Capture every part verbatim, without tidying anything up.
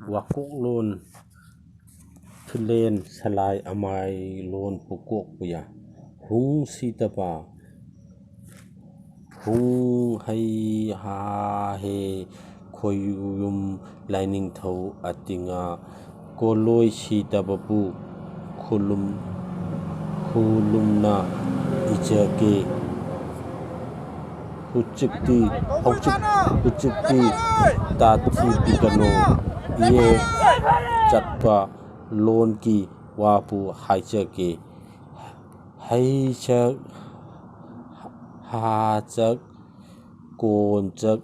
ꯋꯥꯀꯣꯛꯂꯣꯟ ꯊꯤꯂꯦꯟ ꯁꯂꯥꯏ ꯑꯃꯥꯏꯂꯣꯟ ꯄꯨꯀꯣꯛ ꯄꯨꯌꯥ ꯍꯨꯡ ꯁꯤꯇꯕ ꯍꯨꯡ ꯍꯩ ꯍꯥ ꯍꯦ ꯈꯣꯌꯨꯝ ꯂꯥꯏꯅꯤꯡꯊꯧ ꯑꯇꯤꯉꯥ ꯀꯣꯂꯣꯏ ꯁꯤꯇꯕꯕꯨ ꯈꯨꯂꯨꯝ ꯈꯨꯂꯨꯝꯅ ꯏꯖꯒꯦ꯫ ꯍꯧꯖꯤꯛꯇꯤ ꯍꯧꯖꯤꯛ ꯍꯧꯖꯤꯛꯇꯤ ꯇꯥꯊꯤꯕꯤꯒꯅꯨ꯫ ꯏꯌꯦ ꯆꯠꯄ ꯂꯣꯟꯒꯤ ꯋꯥꯕꯨ ꯍꯥꯏꯖꯒꯦ꯫ ꯍꯩꯆꯛ ꯍꯥꯆꯛ ꯀꯣꯟꯆꯛ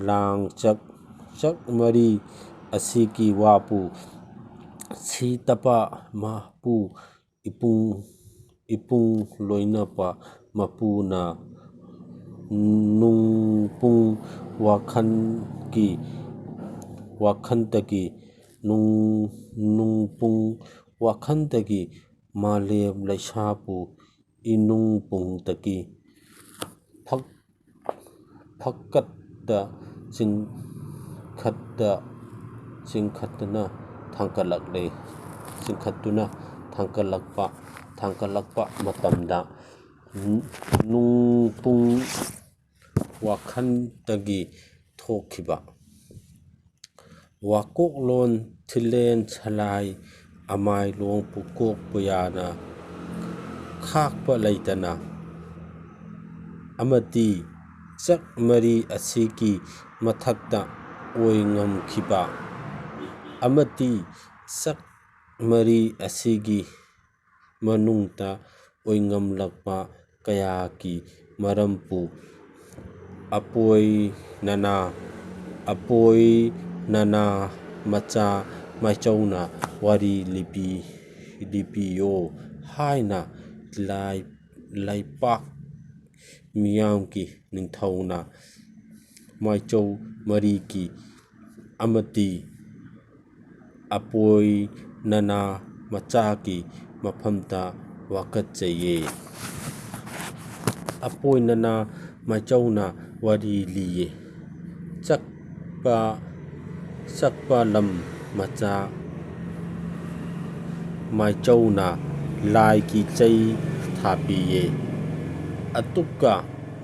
ꯂꯥꯡꯆꯛ ꯆꯛ ꯃꯔꯤ ꯑꯁꯤꯒꯤ ꯋꯥꯕꯨ ꯁꯤꯇꯕ ꯃꯄꯨ ꯏꯄꯨꯡ ꯏꯄꯨꯡ ꯂꯣꯏꯅꯕ ꯃꯄꯨꯅ ꯅꯨꯡꯄꯨꯡ ꯋꯥꯈꯜꯒꯤ ꯋꯥꯈꯜꯗꯒꯤ ꯅꯨꯡ ꯅꯨꯡꯄꯨꯡ ꯋꯥꯈꯜꯗꯒꯤ ꯃꯥꯂꯦꯝ ꯂꯩꯁꯥꯕꯨ ꯏꯅꯨꯡ ꯄꯨꯡꯗꯒꯤ ꯐꯛ ꯐꯛꯀꯠꯇ ꯆꯤꯡꯈꯠꯇ ꯆꯤꯡꯈꯠꯇꯨꯅ ꯊꯥꯡꯒꯠꯂꯛꯂꯦ꯫ ꯆꯤꯡꯈꯠꯇꯨꯅ ꯊꯥꯡꯒꯠꯂꯛꯄ ꯊꯥꯡꯒꯠꯂꯛꯄ ꯃꯇꯝꯗ ꯅꯨꯡꯄꯨꯡ ꯋꯥꯈꯜꯗꯒꯤ ꯊꯣꯛꯈꯤꯕ ꯋꯥꯀꯣꯛꯂꯣꯟ ꯊꯤꯂꯦꯟ ꯁꯂꯥꯏ ꯑꯃꯥꯏꯂꯣꯡ ꯄꯨꯀꯣꯛ ꯄꯨꯌꯥꯅ ꯈꯥꯛꯄ ꯂꯩꯇꯅ ꯑꯃꯗꯤ ꯆꯛ ꯃꯔꯤ ꯑꯁꯤꯒꯤ ꯃꯊꯛꯇ ꯑꯣꯏ ꯉꯝꯈꯤꯕ ꯑꯃꯗꯤ ꯆꯛ ꯃꯔꯤ ꯑꯁꯤꯒꯤ ꯃꯅꯨꯡꯗ ꯑꯣꯏꯉꯝꯂꯛꯄ ꯀꯌꯥꯒꯤ ꯃꯔꯝꯕꯨ ꯑꯄꯣꯏ ꯅꯅꯥ ꯑꯄꯣꯏ ꯅꯅꯥ ꯃꯆꯥ ꯃꯥꯏꯆꯧꯅ ꯋꯥꯔꯤ ꯂꯤꯕꯤ ꯂꯤꯕꯤꯌꯣ ꯍꯥꯏꯅ ꯂꯥꯏ ꯂꯩꯄꯥꯛ ꯃꯤꯌꯥꯝꯒꯤ ꯅꯤꯡꯊꯧꯅ ꯃꯥꯏꯆꯧ ꯃꯔꯤꯒꯤ ꯑꯃꯗꯤ ꯑꯄꯣꯏ ꯅꯅꯥ ꯃꯆꯥꯒꯤ ꯃꯐꯝꯗ ꯋꯥꯀꯠꯆꯩꯌꯦ꯫ ꯑꯄꯣꯏ ꯅꯅꯥ ꯃꯥꯏꯆꯧꯅ ꯋꯥꯔꯤ ꯂꯤꯌꯦ꯫ ꯆꯛ ꯆꯠꯄ, ꯆꯠꯄ ꯂꯝ ꯃꯆꯥ ꯃꯥꯏꯆꯧꯅ ꯂꯥꯏꯒꯤ ꯆꯩ ꯊꯥꯕꯤꯌꯦ꯫ ꯑꯇꯨꯞꯀ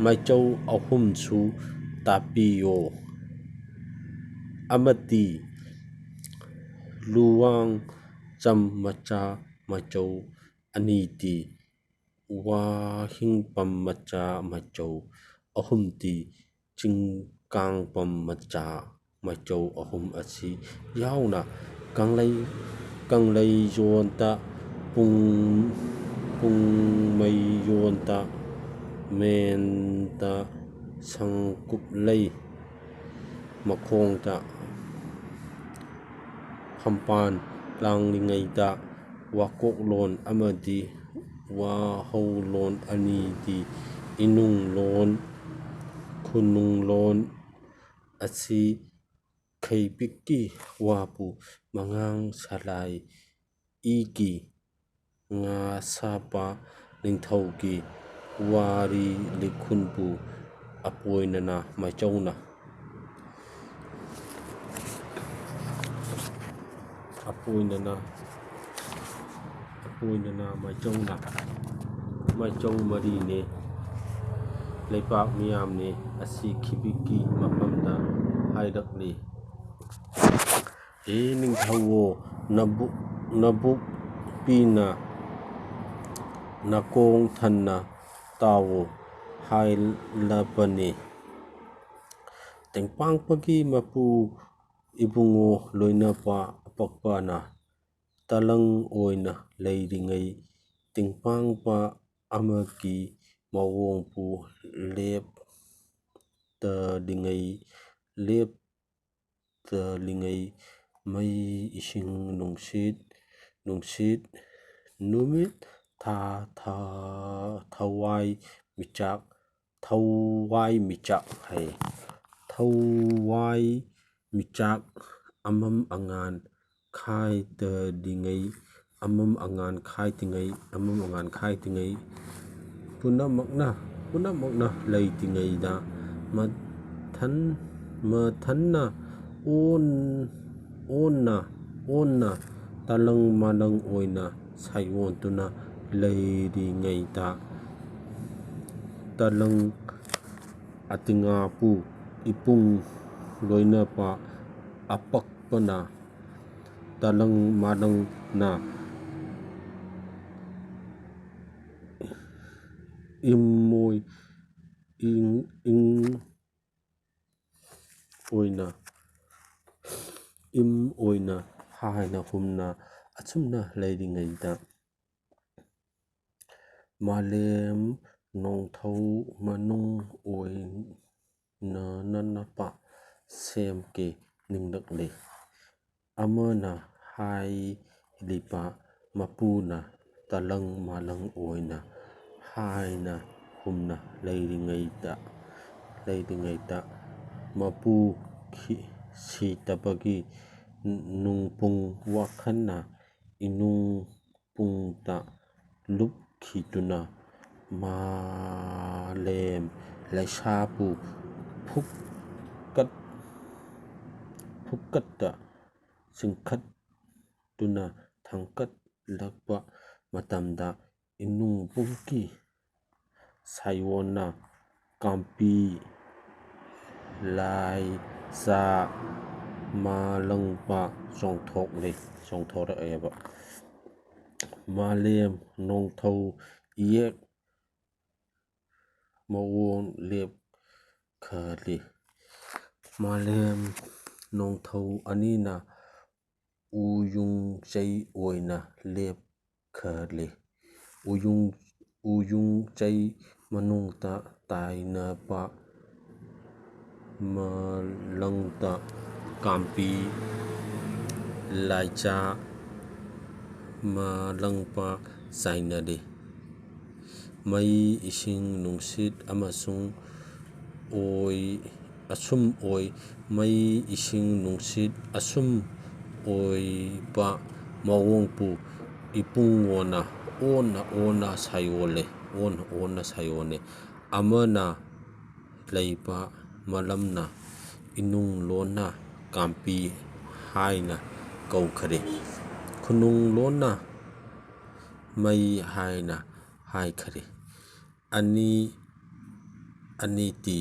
ꯃꯥꯏꯆꯧ ꯑꯍꯨꯝꯁꯨ ꯇꯥꯛꯄꯤꯌꯣ꯫ ꯑꯃꯗꯤ ꯂꯨꯋꯥꯡ ꯆꯝ ꯃꯆꯥ ꯃꯥꯏꯆꯧ ꯑꯅꯤꯗꯤ ꯋꯥꯍꯤꯡꯄꯝ ꯃꯆꯥ ꯃꯥꯏꯆꯧ ꯑꯍꯨꯝꯗꯤ ꯆꯤꯡꯀꯥꯡꯄꯝ ꯃꯆꯥ ꯃꯥꯏꯆꯧ ꯑꯍꯨꯝ ꯑꯁꯤ ꯌꯥꯎꯅ ꯀꯪꯂꯩ-, ꯀꯪꯂꯩꯌꯣꯟꯗ, ꯄꯨꯡ-, ꯄꯨꯡꯃꯩꯌꯣꯟꯗ, ꯃꯦꯟꯗ, ꯁꯪꯀꯨꯞꯂꯩ ꯃꯈꯣꯡꯗ ꯐꯝꯄꯥꯟ ꯂꯥꯡꯂꯤꯉꯩꯗ ꯋꯥꯀꯣꯛꯂꯣꯟ ꯑꯃꯗꯤ ꯋꯥꯍꯧꯂꯣꯟ ꯑꯅꯤꯗꯤ ꯏꯅꯨꯡꯂꯣꯟ, ꯈꯨꯅꯨꯡꯂꯣꯟ ꯑꯁꯤ ꯈꯩꯕꯤꯛꯀꯤ ꯋꯥꯄꯨ ꯃꯉꯥꯡ ꯁꯂꯥꯏ ꯏꯒꯤ ꯉꯥꯁꯥꯄꯥ ꯅꯤꯡꯊꯧꯒꯤ ꯋꯥꯔꯤ ꯂꯤꯈꯨꯟꯕꯨ ꯑꯄꯣꯏꯅꯅ ꯃꯥꯏꯆꯧꯅ, ꯑꯄꯣꯏꯅꯅ, ꯑꯄꯣꯏꯅꯅ ꯃꯥꯏꯆꯧꯅ, ꯃꯥꯏꯆꯧ ꯃꯔꯤꯅꯦ, ꯂꯩꯄꯥꯛ ꯃꯤꯌꯥꯝꯅꯦ ꯑꯁꯤ ꯈꯤꯕꯤꯛꯀꯤ ꯃꯐꯝꯗ ꯍꯥꯏꯔꯛꯂꯤ꯫ ꯍꯦ ꯅꯤꯡꯊꯧ, ꯅꯕꯨꯛ, ꯅꯕꯨꯛ ꯄꯤꯅ ꯅꯥꯀꯣꯡ ꯊꯟꯅ ꯇꯥꯎꯑꯣ ꯍꯥꯏꯂꯕꯅꯤ꯫ ꯇꯦꯡꯄꯥꯡꯄꯒꯤ ꯃꯄꯨ ꯏꯕꯨꯡꯉꯣ ꯂꯣꯏꯅꯄꯥ ꯄꯛꯄꯅ ꯇꯂꯪ ꯑꯣꯏꯅ ꯂꯩꯔꯤꯉꯩ ꯇꯦꯡꯄꯥꯡꯄ ꯑꯃꯒꯤ ꯃꯑꯣꯡꯕꯨ ꯂꯦꯞꯇꯔꯤꯉꯩ, ꯂꯦꯞꯇꯔꯤꯉꯩ ꯃꯩ, ꯏꯁꯤꯡ, ꯅꯨꯡꯁꯤꯠ, ꯅꯨꯡꯁꯤꯠ, ꯅꯨꯃꯤꯠ, ꯊꯥ, ꯊꯥ, ꯊꯋꯥꯏ ꯃꯤꯆꯥꯛ, ꯊꯋꯥꯏ ꯃꯤꯆꯥꯛ ꯍꯥꯏ꯫ ꯊꯋꯥꯏ ꯃꯤꯆꯥꯛ ꯑꯃꯝ ꯑꯉꯥꯟ ꯈꯥꯏꯗꯔꯤꯉꯩ, ꯑꯃꯝ ꯑꯉꯥꯟ ꯈꯥꯏꯗ꯭ꯔꯤꯉꯩ, ꯑꯃꯝ ꯑꯉꯥꯟ ꯈꯥꯏꯗ꯭ꯔꯤꯉꯩ ꯄꯨꯝꯅꯃꯛꯅ, ꯄꯨꯝꯅꯃꯛꯅ ꯂꯩꯇ꯭ꯔꯤꯉꯩꯗ ꯃꯊꯟ-, ꯃꯊꯟꯅ ꯑꯣꯟ-, ꯑꯣꯟꯅ ꯑꯣꯟꯅ ꯇꯂꯪ ꯃꯥꯂꯪ ꯑꯣꯏꯅ ꯁꯥꯏꯑꯣꯟꯗꯨꯅ ꯂꯩꯔꯤꯉꯩꯗ, ꯇꯂꯪ ꯑꯇꯤꯉꯥꯄꯨ ꯏꯄꯨꯡ ꯂꯣꯏꯅꯕ ꯑꯄꯛꯄꯅ ꯇꯂꯪ ꯃꯥꯂꯪꯅ ꯏꯝ ꯑꯣꯏ-, ꯏꯪ-, ꯏꯪ ꯑꯣꯏꯅ, ꯏꯝ ꯑꯣꯏꯅ ꯍꯥꯏꯅ ꯍꯨꯝꯅ ꯑꯁꯨꯝꯅ ꯂꯩꯔꯤꯉꯩꯗ, ꯃꯥꯂꯦꯝ ꯅꯣꯡꯊꯧ ꯃꯅꯨꯡ ꯑꯣꯏꯅꯅꯄ ꯁꯦꯝꯀꯦ ꯅꯤꯡꯂꯛꯂꯦ꯫ ꯑꯃꯅ ꯍꯥꯏꯔꯤꯕ ꯃꯄꯨꯅ ꯇꯂꯪ ꯃꯥꯂꯪ ꯑꯣꯏꯅ ꯍꯥꯏꯅ ꯍꯨꯝꯅ ꯂꯩꯔꯤꯉꯩꯗ, ꯂꯩꯔꯤꯉꯩꯗ ꯃꯄꯨ ꯈꯤ-, ꯁꯤꯗꯕꯒꯤ ꯅꯨꯡꯄꯨꯡ ꯋꯥꯈꯜꯅ ꯏꯅꯨꯡ ꯄꯨꯡꯗ ꯂꯨꯞꯈꯤꯗꯨꯅ ꯃꯥꯂꯦꯝ ꯂꯩꯁꯥꯕꯨ ꯐꯨꯛꯀꯠ-, ꯐꯨꯛꯀꯠꯇ ꯆꯤꯡꯈꯠꯇꯨꯅ ꯊꯥꯡꯒꯠꯂꯛꯄ ꯃꯇꯝꯗ ꯏꯅꯨꯡꯕꯨꯛꯀꯤ ꯁꯥꯏꯑꯣꯟꯅ ꯀꯥꯝꯄꯤ ꯂꯥꯏꯆꯥ ꯃꯥꯂꯪꯕ ꯆꯣꯡꯊꯣꯛꯂꯦ-, ꯆꯣꯡꯊꯣꯔꯛꯑꯦꯕ꯫ ꯃꯥꯂꯦꯝ ꯅꯣꯡꯊꯧ ꯏꯌꯦꯛ ꯃꯑꯣꯡ ꯂꯦꯞꯈꯜꯂꯤ꯫ ꯃꯥꯂꯦꯝ ꯅꯣꯡꯊꯧ ꯑꯅꯤꯅ ꯎꯌꯨꯡ ꯆꯩ ꯑꯣꯏꯅ ꯂꯦꯞꯈꯜꯂꯤ꯫ ꯎꯌꯨꯡ, ꯎꯌꯨꯡ ꯆꯩ ꯃꯅꯨꯡꯗ ꯇꯥꯏꯅꯕ ꯃꯥꯂꯪꯗ ꯀꯥꯝꯄꯤ ꯂꯥꯏꯆꯥ ꯃꯥꯂꯪꯕ ꯆꯥꯏꯅꯔꯤ꯫ ꯃꯩ, ꯏꯁꯤꯡ, ꯅꯨꯡꯁꯤꯠ ꯑꯃꯁꯨꯡ ꯑꯣꯏ-, ꯑꯁꯨꯝ ꯑꯣꯏ꯫ ꯃꯩ, ꯏꯁꯤꯡ, ꯅꯨꯡꯁꯤꯠ ꯑꯁꯨꯝ ꯑꯣꯏꯕ ꯃꯑꯣꯡꯕꯨ ꯏꯄꯨꯡꯉꯣꯅ ꯑꯣꯟꯅ ꯑꯣꯟꯅ ꯁꯥꯏꯑꯣꯜꯂꯦ, ꯑꯣꯟꯅ ꯑꯣꯟꯅ ꯁꯥꯏꯑꯣꯜꯂꯦ꯫ ꯑꯃꯅ ꯂꯩꯕ ꯃꯔꯝꯅ ꯏꯅꯨꯡ ꯂꯣꯟꯅ ꯀꯥꯝꯄꯤ ꯍꯥꯏꯅ ꯀꯧꯈ꯭ꯔꯦ꯫ ꯈꯨꯅꯨꯡ ꯂꯣꯟꯅ ꯃꯩ ꯍꯥꯏꯅ ꯍꯥꯏꯈ꯭ꯔꯦ꯫ ꯑꯅꯤ, ꯑꯅꯤꯗꯤ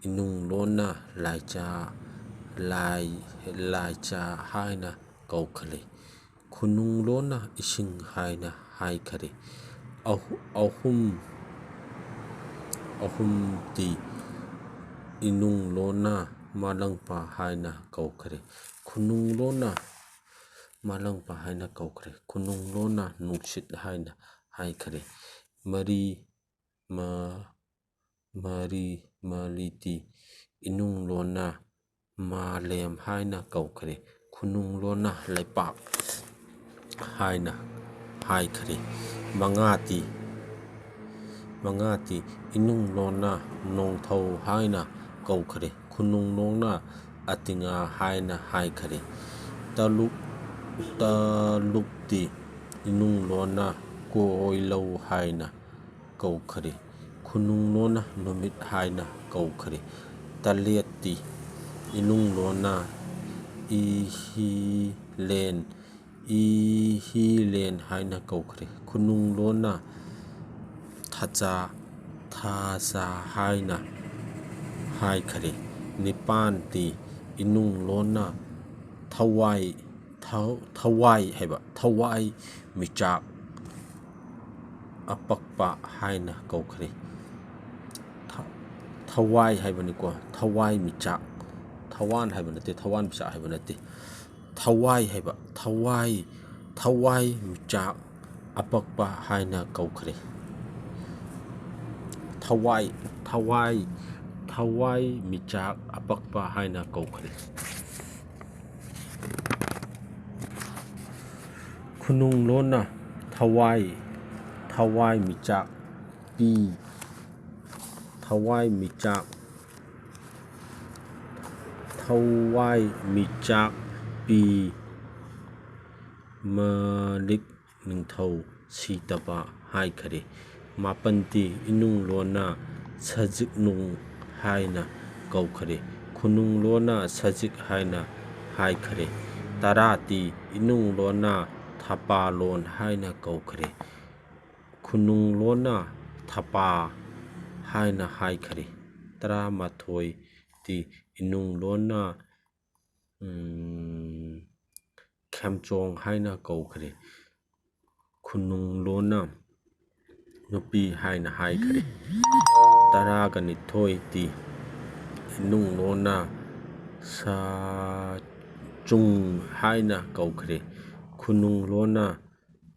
ꯏꯅꯨꯡ ꯂꯣꯟꯅ ꯂꯥꯏꯆꯥ, ꯂꯥꯏ, ꯂꯥꯏꯆꯥ ꯍꯥꯏꯅ ꯀꯧꯈ꯭ꯔꯦ꯫ ꯈꯨꯅꯨꯡ ꯂꯣꯟꯅ ꯏꯁꯤꯡ ꯍꯥꯏꯅ ꯍꯥꯏꯈ꯭ꯔꯦ꯫ ꯑꯍꯨ-, ꯑꯍꯨꯝ, ꯑꯍꯨꯝꯗꯤ ꯏꯅꯨꯡ ꯂꯣꯟꯅ ꯃꯥꯂꯪꯄꯥ ꯍꯥꯏꯅ ꯀꯧꯈ꯭ꯔꯦ꯫ ꯈꯨꯅꯨꯡ ꯂꯣꯟꯅ ꯃꯥꯂꯪꯄꯥ ꯍꯥꯏꯅ ꯀꯧꯈ꯭ꯔꯦ꯫ ꯈꯨꯅꯨꯡ ꯂꯣꯟꯅ ꯅꯨꯡꯁꯤꯠ ꯍꯥꯏꯅ ꯍꯥꯏꯈ꯭ꯔꯦ꯫ ꯃꯔꯤ, ꯃ-, ꯃꯔꯤ, ꯃꯔꯤꯗꯤ ꯏꯅꯨꯡ ꯂꯣꯟꯅ ꯃꯥꯂꯦꯝ ꯍꯥꯏꯅ ꯀꯧꯈ꯭ꯔꯦ꯫ ꯈꯨꯅꯨꯡ ꯂꯣꯟꯅ ꯂꯩꯄꯥꯛ ꯍꯥꯏꯅ ꯍꯥꯏꯈ꯭ꯔꯦ꯫ ꯃꯉꯥꯗꯤ, ꯃꯉꯥꯗꯤ ꯏꯅꯨꯡ ꯂꯣꯟꯅ ꯅꯣꯡꯊꯧ ꯍꯥꯏꯅ ꯀꯧꯈ꯭ꯔꯦ꯫ ꯈꯨꯅꯨꯡ ꯂꯣꯟꯅ ꯑꯇꯤꯉꯥ ꯍꯥꯏꯅ ꯍꯥꯏꯈ꯭ꯔꯦ꯫ ꯇꯔꯨꯛ, ꯇꯔꯨꯛꯇꯤ ꯏꯅꯨꯡ ꯂꯣꯟꯅ ꯀꯣꯏꯂꯧ ꯍꯥꯏꯅ ꯀꯧꯈ꯭ꯔꯦ꯫ ꯈꯨꯅꯨꯡ ꯂꯣꯟꯅ ꯅꯨꯃꯤꯠ ꯍꯥꯏꯅ ꯀꯧꯈ꯭ꯔꯦ꯫ ꯇꯔꯦꯠꯇꯤ ꯏꯅꯨꯡ ꯂꯣꯟꯅ ꯏꯍꯤꯂꯦꯟ, ꯏꯍꯤꯂꯦꯟ ꯍꯥꯏꯅ ꯀꯧꯈ꯭ꯔꯦ꯫ ꯈꯨꯅꯨꯡ ꯂꯣꯟꯅ ꯊꯥꯆꯥ, ꯊꯥꯆꯥ ꯍꯥꯏꯅ ꯍꯥꯏꯈ꯭ꯔꯦ꯫ ꯅꯤꯄꯥꯟꯗꯤ ꯏꯅꯨꯡ ꯂꯣꯟꯅ ꯊꯋꯥꯏ, ꯊ-, ꯊꯋꯥꯏ ꯍꯥꯏꯕ, ꯊꯋꯥꯏ ꯃꯤꯆꯥꯛ ꯑꯄꯛꯄ ꯍꯥꯏꯅ ꯀꯧꯈ꯭ꯔꯦ꯫ ꯊ-, ꯊꯋꯥꯏ ꯍꯥꯏꯕꯅꯤꯀꯣ, ꯊꯋꯥꯏ ꯃꯤꯆꯥꯛ, ꯊꯋꯥꯟ ꯍꯥꯏꯕ ꯅꯠꯇꯦ, ꯊꯋꯥꯟ ꯃꯤꯆꯥꯛ ꯍꯥꯏꯕ ꯅꯠꯇꯦ꯫ ꯊꯋꯥꯏ ꯍꯥꯏꯕ, ꯊꯋꯥꯏ, ꯊꯋꯥꯏ ꯃꯤꯆꯥꯛ ꯑꯄꯛꯄ ꯍꯥꯏꯅ ꯀꯧꯈ꯭ꯔꯦ꯫ ꯊꯋꯥꯏ, ꯊꯋꯥꯏ, ꯊꯋꯥꯏ ꯃꯤꯆꯥꯛ ꯑꯄꯛꯄ ꯍꯥꯏꯅ ꯀꯧꯈ꯭ꯔꯦ꯫ ꯈꯨꯅꯨꯡ ꯂꯣꯟꯅ ꯊꯋꯥꯏ, ꯊꯋꯥꯏ ꯃꯤꯆꯥꯛ ꯄꯤ, ꯊꯋꯥꯏ ꯃꯤꯆꯥꯛ, ꯊꯋꯥꯏ ꯃꯤꯆꯥꯛ ꯄꯤ ꯃꯂꯤꯛ ꯅꯤꯡꯊꯧ ꯁꯤꯇꯕ ꯍꯥꯏꯈ꯭ꯔꯦ꯫ ꯃꯥꯄꯟꯗꯤ ꯏꯅꯨꯡ ꯂꯣꯟꯅ ꯁꯖꯤꯛꯅꯨꯡ ꯍꯥꯏꯅ ꯀꯧꯈ꯭ꯔꯦ꯫ ꯈꯨꯅꯨꯡ ꯂꯣꯟꯅ ꯁꯖꯤꯛ ꯍꯥꯏꯅ ꯍꯥꯏꯈ꯭ꯔꯦ꯫ ꯇꯔꯥꯗꯤ ꯏꯅꯨꯡ ꯂꯣꯟꯅ ꯊꯄꯥꯂꯣꯟ ꯍꯥꯏꯅ ꯀꯧꯈ꯭ꯔꯦ꯫ ꯈꯨꯅꯨꯡ ꯂꯣꯟꯅ ꯊꯄꯥ ꯍꯥꯏꯅ ꯍꯥꯏꯈ꯭ꯔꯦ꯫ ꯇꯔꯥꯃꯥꯊꯣꯏꯗꯤ ꯏꯅꯨꯡ ꯂꯣꯟꯅ, ꯎꯝ, ꯈꯦꯝꯆꯣꯡ ꯍꯥꯏꯅ ꯀꯧꯈ꯭ꯔꯦ꯫ ꯈꯨꯅꯨꯡ ꯂꯣꯟꯅ ꯅꯨꯄꯤ ꯍꯥꯏꯅ ꯍꯥꯏꯈ꯭ꯔꯦ꯫ ꯇꯔꯥꯒ ꯅꯤꯊꯣꯏꯗꯤ ꯏꯅꯨꯡ ꯂꯣꯟꯅ ꯁꯥꯆꯨꯡ ꯍꯥꯏꯅ ꯀꯧꯈ꯭ꯔꯦ꯫ ꯈꯨꯅꯨꯡ ꯂꯣꯟꯅ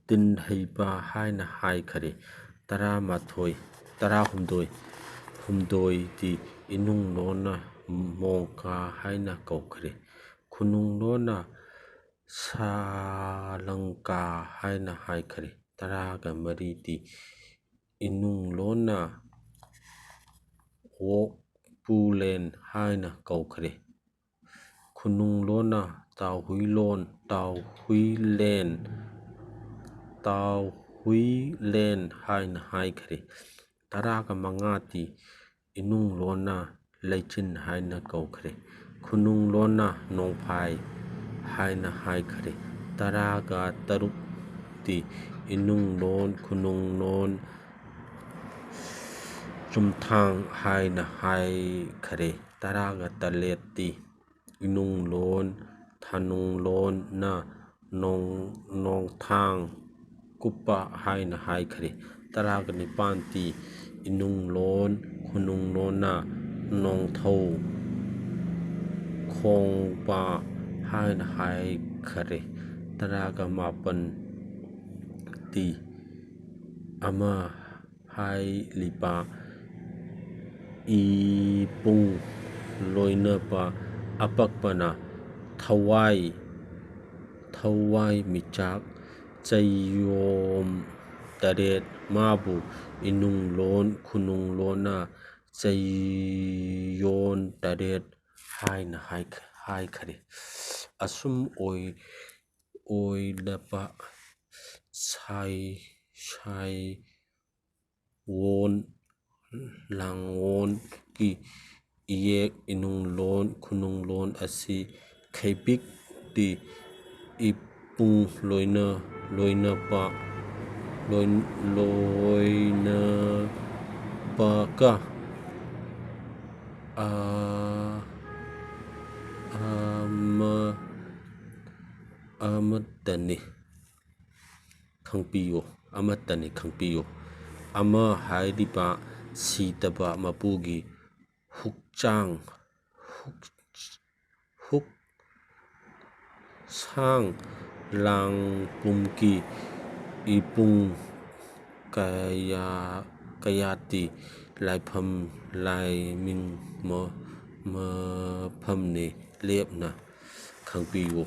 ꯇꯤꯟ ꯍꯩꯕ ꯍꯥꯏꯅ ꯍꯥꯏꯈ꯭ꯔꯦ꯫ ꯇꯔꯥꯃꯥꯊꯣꯏ, ꯇꯔꯥꯍꯨꯝꯗꯣꯏ, ꯍꯨꯝꯗꯣꯏꯗꯤ ꯏꯅꯨꯡ ꯂꯣꯟꯅ ꯃꯣꯡꯀꯥ ꯍꯥꯏꯅ ꯀꯧꯈ꯭ꯔꯦ꯫ ꯈꯨꯅꯨꯡ ꯂꯣꯟꯅ ꯁꯥꯂꯪꯀꯥ ꯍꯥꯏꯅ ꯍꯥꯏꯈ꯭ꯔꯦ꯫ ꯇꯔꯥꯒ ꯃꯔꯤꯗꯤ ꯏꯅꯨꯡ ꯂꯣꯟꯅ ꯑꯣꯛꯄꯨꯂꯦꯟ ꯍꯥꯏꯅ ꯀꯧꯈ꯭ꯔꯦ꯫ ꯈꯨꯅꯨꯡ ꯂꯣꯟꯅ ꯇꯥꯎꯍꯨꯏꯂꯣꯟ, ꯇꯥꯎꯍꯨꯏꯂꯦꯟ, ꯇꯥꯎꯍꯨꯏꯂꯦꯟ ꯍꯥꯏꯅ ꯍꯥꯏꯈ꯭ꯔꯦ꯫ ꯇꯔꯥꯒ ꯃꯉꯥꯗꯤ ꯏꯅꯨꯡ ꯂꯣꯟꯅ ꯂꯩꯆꯤꯟ ꯍꯥꯏꯅ ꯀꯧꯈ꯭ꯔꯦ꯫ ꯈꯨꯅꯨꯡ ꯂꯣꯟꯅ ꯅꯣꯡꯐꯥꯏ ꯍꯥꯏꯅ ꯍꯥꯏꯈ꯭ꯔꯦ꯫ ꯇꯔꯥꯒ ꯇꯔꯨꯛꯇꯤ ꯏꯅꯨꯡ ꯂꯣꯟ, ꯈꯨꯅꯨꯡ ꯂꯣꯟ ꯆꯨꯝꯊꯥꯡ ꯍꯥꯏꯅ ꯍꯥꯏꯈ꯭ꯔꯦ꯫ ꯇꯔꯥꯒ ꯇꯔꯦꯠꯇꯤ ꯏꯅꯨꯡ ꯂꯣꯟ, ꯊꯥꯅꯨꯡ ꯂꯣꯟꯅ ꯅꯣꯡ-, ꯅꯣꯡꯊꯥꯡ ꯀꯨꯞꯄ ꯍꯥꯏꯅ ꯍꯥꯏꯈ꯭ꯔꯦ꯫ ꯇꯔꯥꯒ ꯅꯤꯄꯥꯟꯗꯤ ꯏꯅꯨꯡ ꯂꯣꯟ, ꯈꯨꯅꯨꯡ ꯂꯣꯟꯅ ꯅꯣꯡꯊꯧ ꯈꯣꯡꯕ ꯍꯥꯏꯅ ꯍꯥꯏꯈ꯭ꯔꯦ꯫ ꯇꯔꯥꯒ ꯃꯥꯄꯟꯗꯤ ꯑꯃ ꯍꯥꯏꯔꯤꯕ ꯏꯄꯨꯡ ꯂꯣꯏꯅꯕ ꯑꯄꯛꯄꯅ ꯊꯋꯥꯏ, ꯊꯋꯥꯏ ꯃꯤꯆꯥꯛ ꯆꯌꯣꯝ ꯇꯔꯦꯠ, ꯃꯥꯕꯨ ꯏꯅꯨꯡ ꯂꯣꯟ, ꯈꯨꯅꯨꯡ ꯂꯣꯟꯅ ꯆꯌꯣꯟ ꯇꯔꯦꯠ ꯍꯥꯏꯅ ꯍꯥꯏꯈ-, ꯍꯥꯏꯈ꯭ꯔꯦ꯫ ꯑꯁꯨꯝ ꯑꯣꯏ-, ꯑꯣꯏꯂꯕ ꯁꯥꯏ-, ꯁꯥꯏꯑꯣꯟ ꯂꯥꯡꯑꯣꯟꯒꯤ ꯏꯌꯦꯛ ꯏꯅꯨꯡ ꯂꯣꯟ ꯈꯨꯅꯨꯡ ꯂꯣꯟ ꯑꯁꯤ ꯈꯩꯕꯤꯛꯇꯤ ꯏꯄꯨꯡ ꯂꯣꯏꯅ ꯂꯣꯏꯅꯄ ꯂꯣꯏ- ꯂꯣꯏꯅꯄꯀ ꯑ- ꯑꯃ ꯑꯃꯠꯇꯅꯤ ꯈꯪꯕꯤꯌꯨ꯫ ꯑꯃꯠꯇꯅꯤ ꯈꯪꯕꯤꯌꯨ꯫ ꯑꯃ ꯍꯥꯏꯔꯤꯕ ꯁꯤꯗꯕ ꯃꯄꯨꯒꯤ ꯍꯛꯆꯥꯡ ꯍꯛ- ꯍꯛꯁꯥꯡ ꯂꯥꯡꯄꯣꯛꯀꯤ ꯏꯄꯨꯡ ꯀꯌꯥ ꯀꯌꯥꯇꯤ ꯂꯥꯏꯐꯝ ꯂꯥꯏꯅꯤꯡ ꯃ- ꯃꯐꯝꯅꯤ ꯂꯦꯞꯅ ꯈꯪꯕꯤꯌꯨ꯫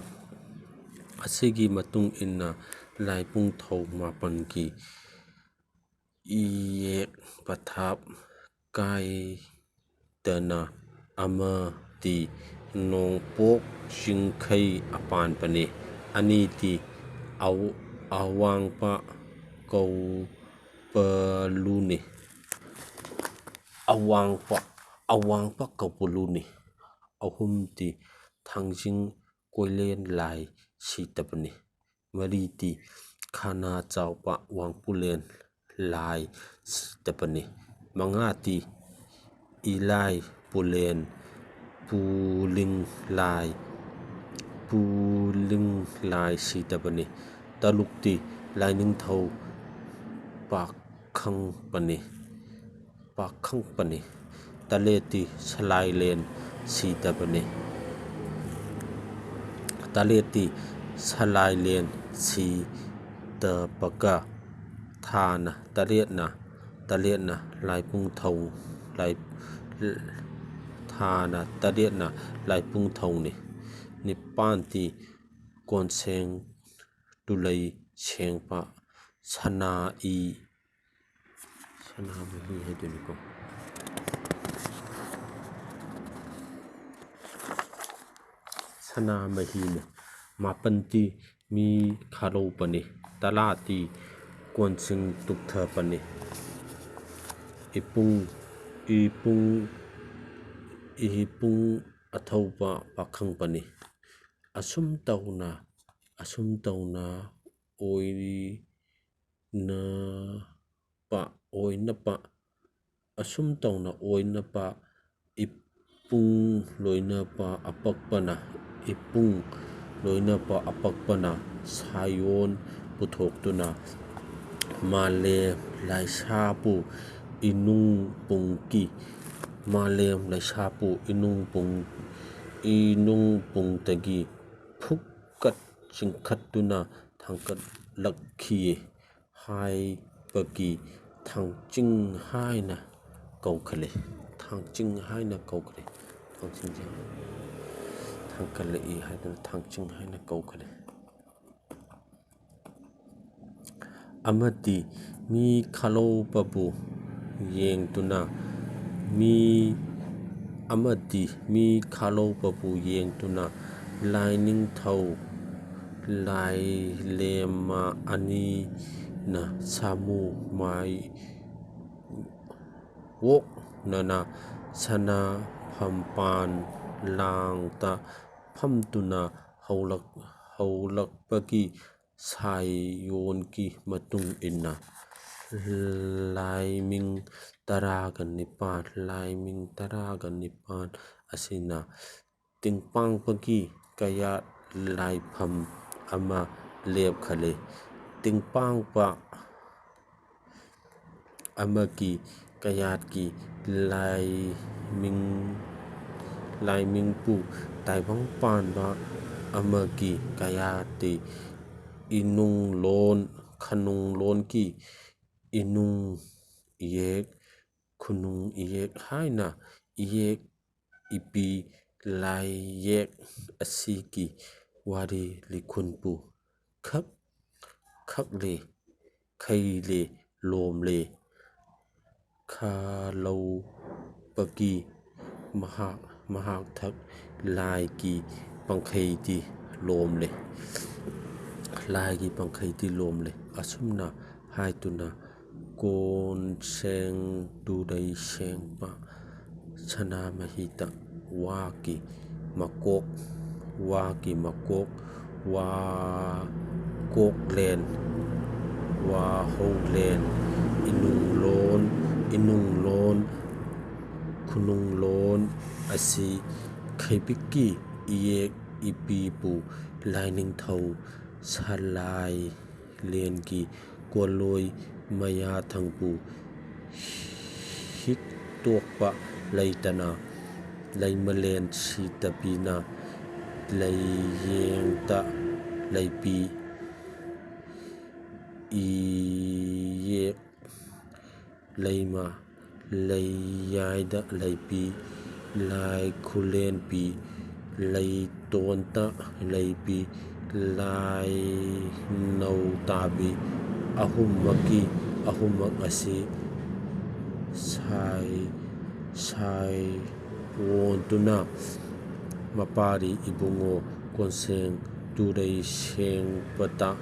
ꯑꯁꯤꯒꯤ ꯃꯇꯨꯡ ꯏꯟꯅ ꯂꯥꯏꯄꯨꯡꯊꯧ ꯃꯥꯄꯟꯒꯤ ꯏꯌꯦꯛ ꯄꯊꯥꯞ ꯀꯥꯏꯗꯅ ꯑꯃꯗꯤ ꯅꯣꯡꯄꯣꯛ ꯆꯤꯡꯈꯩ ꯑꯄꯥꯟꯕꯅꯤ꯫ ꯑꯅꯤꯗꯤ ꯑꯋ- ꯑꯋꯥꯡꯕ ꯀꯧꯕꯂꯨꯅꯤ꯫ ꯑꯋꯥꯡꯕ ꯑꯋꯥꯡꯕ ꯀꯧꯕꯂꯨꯅꯤ꯫ ꯑꯍꯨꯝꯗꯤ ꯊꯥꯡꯖꯤꯡ ꯀꯣꯏꯂꯦꯟ ꯂꯥꯏ ꯁꯤꯗꯕꯅꯤ꯫ ꯃꯔꯤꯗꯤ ꯈꯥꯅꯥ ꯆꯥꯎꯕ ꯋꯥꯡꯄꯨꯂꯦꯟ ꯂꯥꯏ ꯁꯤꯗꯕꯅꯤ꯫ ꯃꯉꯥꯗꯤ ꯏꯂꯥꯏ ꯄꯨꯂꯦꯟ ꯄꯨꯂꯤꯡ ꯂꯥꯏ ꯄꯨꯂꯤꯡ ꯂꯥꯏ ꯁꯤꯗꯕꯅꯤ꯫ ꯇꯔꯨꯛꯇꯤ ꯂꯥꯏꯅꯤꯡꯊꯧ ꯄꯥꯈꯪꯕꯅꯤ꯫ ꯄꯥꯈꯪꯕꯅꯤ꯫ ꯇꯔꯦꯠꯇꯤ ꯁꯂꯥꯏꯂꯦꯟ ꯁꯤꯗꯕꯅꯤ꯫ ꯇꯔꯦꯠꯇꯤ ꯁꯂꯥꯏꯂꯦꯟ ꯁꯤꯗꯕꯒ ꯊꯥꯅ ꯇꯔꯦꯠꯅ ꯇꯔꯦꯠꯅ ꯂꯥꯏꯄꯨꯡꯊꯧ ꯂꯥꯏ- ꯊꯥꯅ ꯇꯔꯦꯠꯅ ꯂꯥꯏꯄꯨꯡꯊꯧꯅꯤ꯫ ꯅꯤꯄꯥꯟꯗꯤ ꯀꯣꯟꯁꯦꯡ ꯇꯨꯂꯩ ꯁꯦꯡꯕ ꯁꯅꯥ ꯏ ꯁꯅꯥꯃꯍꯤ ꯍꯥꯏꯗꯣꯏꯅꯤꯀꯣ꯫ ꯁꯅꯥꯃꯍꯤꯅ ꯃꯥꯄꯟꯇꯤ ꯃꯤ ꯈꯥꯔꯧꯕꯅꯤ꯫ ꯇꯔꯥꯇꯤ ꯀꯣꯟꯁꯤꯡ ꯇꯨꯛꯊꯕꯅꯤ꯫ ꯏꯄꯨꯡ ꯏꯄꯨꯡ ꯏꯄꯨꯡ ꯑꯊꯧꯕ ꯄꯥꯈꯪꯕꯅꯤ꯫ ꯑꯁꯨꯝ ꯇꯧꯅ, ꯑꯁꯨꯝ ꯇꯧꯅ ꯑꯣꯏꯅ ꯄ-, ꯑꯣꯏꯅ ꯄ-, ꯑꯁꯨꯝ ꯇꯧꯅ ꯑꯣꯏꯅ ꯄ-, ꯏꯄꯨꯡ ꯂꯣꯏꯅ ꯄ-, ꯑꯄꯛꯄꯅ, ꯏꯄꯨꯡ ꯂꯣꯏꯅ ꯄ-, ꯑꯄꯛꯄꯅ ꯁꯥꯌꯣꯟ ꯄꯨꯊꯣꯛꯇꯨꯅ ꯃꯥꯂꯦꯝ ꯂꯥꯏꯁꯥꯄꯨ ꯏꯅꯨꯡ ꯄꯨꯡꯀꯤ, ꯃꯥꯂꯦꯝ ꯂꯥꯏꯁꯥꯄꯨ ꯏꯅꯨꯡ ꯄꯨꯡ-, ꯏꯅꯨꯡ ꯄꯨꯡꯗꯒꯤ ꯐꯨꯛꯀꯠ ꯆꯤꯡꯈꯠꯇꯨꯅ ꯊꯥꯡꯒꯠꯂꯛꯈꯤ ꯍꯥꯏꯕꯒꯤ ꯊꯥꯡꯆꯤꯡ ꯍꯥꯏꯅ ꯀꯧꯈꯠꯂꯤ꯫ ꯊꯥꯡꯆꯤꯡ ꯍꯥꯏꯅ ꯀꯧꯈꯠꯂꯤ꯫ ꯊꯥꯡꯆꯤꯡꯁꯦ ꯊꯥꯡꯒꯠꯂꯛꯏ ꯍꯥꯏꯗꯅ ꯊꯥꯡꯆꯤꯡ ꯍꯥꯏꯅ ꯀꯧꯈꯠꯂꯤ꯫ ꯑꯃꯗꯤ ꯃꯤ ꯈꯥꯂꯧꯕꯕꯨ ꯌꯦꯡꯗꯨꯅ, ꯃꯤ, ꯑꯃꯗꯤ ꯃꯤ ꯈꯥꯂꯧꯕꯕꯨ ꯌꯦꯡꯗꯨꯅ ꯂꯥꯏꯅꯤꯡꯊꯧ ꯂꯥꯏꯂꯦꯝꯃ ꯑꯅꯤꯅ ꯁꯥꯃꯨ ꯃꯥꯏ ꯑꯣꯛꯅꯅ ꯁꯅꯥ ꯐꯝꯄꯥꯟ ꯂꯥꯡꯗ ꯐꯝꯗꯨꯅ ꯍꯧꯂꯛ-, ꯍꯧꯂꯛꯄꯒꯤ ꯁꯥꯌꯣꯟꯒꯤ ꯃꯇꯨꯡ ꯏꯟꯅ ꯂꯥꯏꯃꯤꯡ ꯇꯔꯥꯒ ꯅꯤꯄꯥꯟ, ꯂꯥꯏꯃꯤꯡ ꯇꯔꯥꯒ ꯅꯤꯄꯥꯟ ꯑꯁꯤꯅ ꯇꯤꯡꯄꯥꯡꯕꯒꯤ ꯀꯌꯥꯠ ꯂꯥꯏꯐꯝ ꯑꯃ ꯂꯦꯞꯈꯠꯂꯤ꯫ ꯇꯤꯡꯄꯥꯡꯕ ꯑꯃꯒꯤ ꯀꯌꯥꯠꯀꯤ ꯂꯥꯏꯃꯤꯡ, ꯂꯥꯏꯃꯤꯡꯕꯨ ꯇꯥꯏꯕꯪ ꯄꯥꯟꯕ ꯑꯃꯒꯤ ꯀꯌꯥꯠꯇꯤ ꯏꯅꯨꯡꯂꯣꯟ, ꯈꯅꯨꯡꯂꯣꯟꯒꯤ ꯏꯅꯨꯡ ꯏꯌꯦꯛ, ꯈꯨꯅꯨꯡ ꯏꯌꯦꯛ ꯍꯥꯏꯅ ꯏꯌꯦꯛ ꯏꯄꯤ ꯂꯥꯏꯌꯦꯛ ꯑꯁꯤꯒꯤ ꯋꯥꯔꯤ ꯂꯤꯈꯨꯟꯕꯨ ꯈꯛ ꯈꯛꯂꯦ, ꯈꯩꯂꯦ, ꯂꯣꯝꯂꯦ, ꯈꯥꯂꯧꯕꯒꯤ ꯃꯍꯥꯛ, ꯃꯍꯥꯛꯊꯛ ꯂꯥꯏꯒꯤ ꯄꯪꯈꯩꯗꯤ ꯂꯣꯝꯂꯦ, ꯂꯥꯏꯒꯤ ꯄꯪꯈꯩꯗꯤ ꯂꯣꯝꯂꯦ꯫ ꯑꯁꯨꯝꯅ ꯍꯥꯏꯗꯨꯅ ꯀꯣꯟꯁꯦꯡ ꯇꯨꯔꯩ ꯁꯦꯡꯕ ꯁꯅꯥꯃꯍꯤꯗ ꯋꯥꯒꯤ ꯃꯀꯣꯛ, ꯋꯥꯒꯤ ꯃꯀꯣꯛ, ꯋꯥ ꯀꯣꯛꯂꯦꯟ, ꯋꯥꯍꯧꯂꯦꯟ, ꯏꯅꯨꯡꯂꯣꯟ, ꯏꯅꯨꯡꯂꯣꯟ, ꯈꯨꯅꯨꯡꯂꯣꯟ ꯑꯁꯤ ꯈꯩꯕꯤꯛꯀꯤ ꯏꯌꯦꯛ ꯏꯄꯤꯕꯨ ꯂꯥꯏꯅꯤꯡꯊꯧ ꯁꯂꯥꯏ ꯂꯦꯟꯒꯤ ꯀꯣꯂꯣꯏ ꯃꯌꯥ ꯊꯪꯕꯨ ꯍꯤꯛꯇꯣꯛꯄ ꯂꯩꯇꯅ ꯂꯩꯃꯂꯦꯟ ꯁꯤꯇꯕꯤꯅ ꯂꯩꯌꯦꯡꯇ ꯂꯩꯄꯤ ꯏꯌꯦꯛ ꯂꯩꯃ ꯂꯩꯌꯥꯏꯗ ꯂꯩꯄꯤ ꯂꯥꯏ ꯈꯨꯂꯦꯟꯄꯤ ꯂꯩꯇꯣꯟꯇ ꯂꯩꯄꯤ ꯂꯥꯏꯅꯧ ꯇꯥꯕꯤ ꯑꯍꯨꯝꯃꯛꯀꯤ ꯑꯍꯨꯝꯃꯛ ꯑꯁꯤ ꯁꯥꯏ ꯁꯥꯏ ꯑꯣꯟꯗꯨꯅ ꯃꯄꯥꯔꯤ ꯏꯕꯨꯡꯉꯣ ꯀꯣꯟꯁꯦꯡ ꯇꯨꯔꯩ ꯁꯦꯡꯕꯇ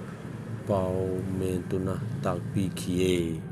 ꯄꯥꯎꯃꯦꯟꯗꯨꯅ ꯇꯥꯛꯄꯤꯈꯤꯌꯦ꯫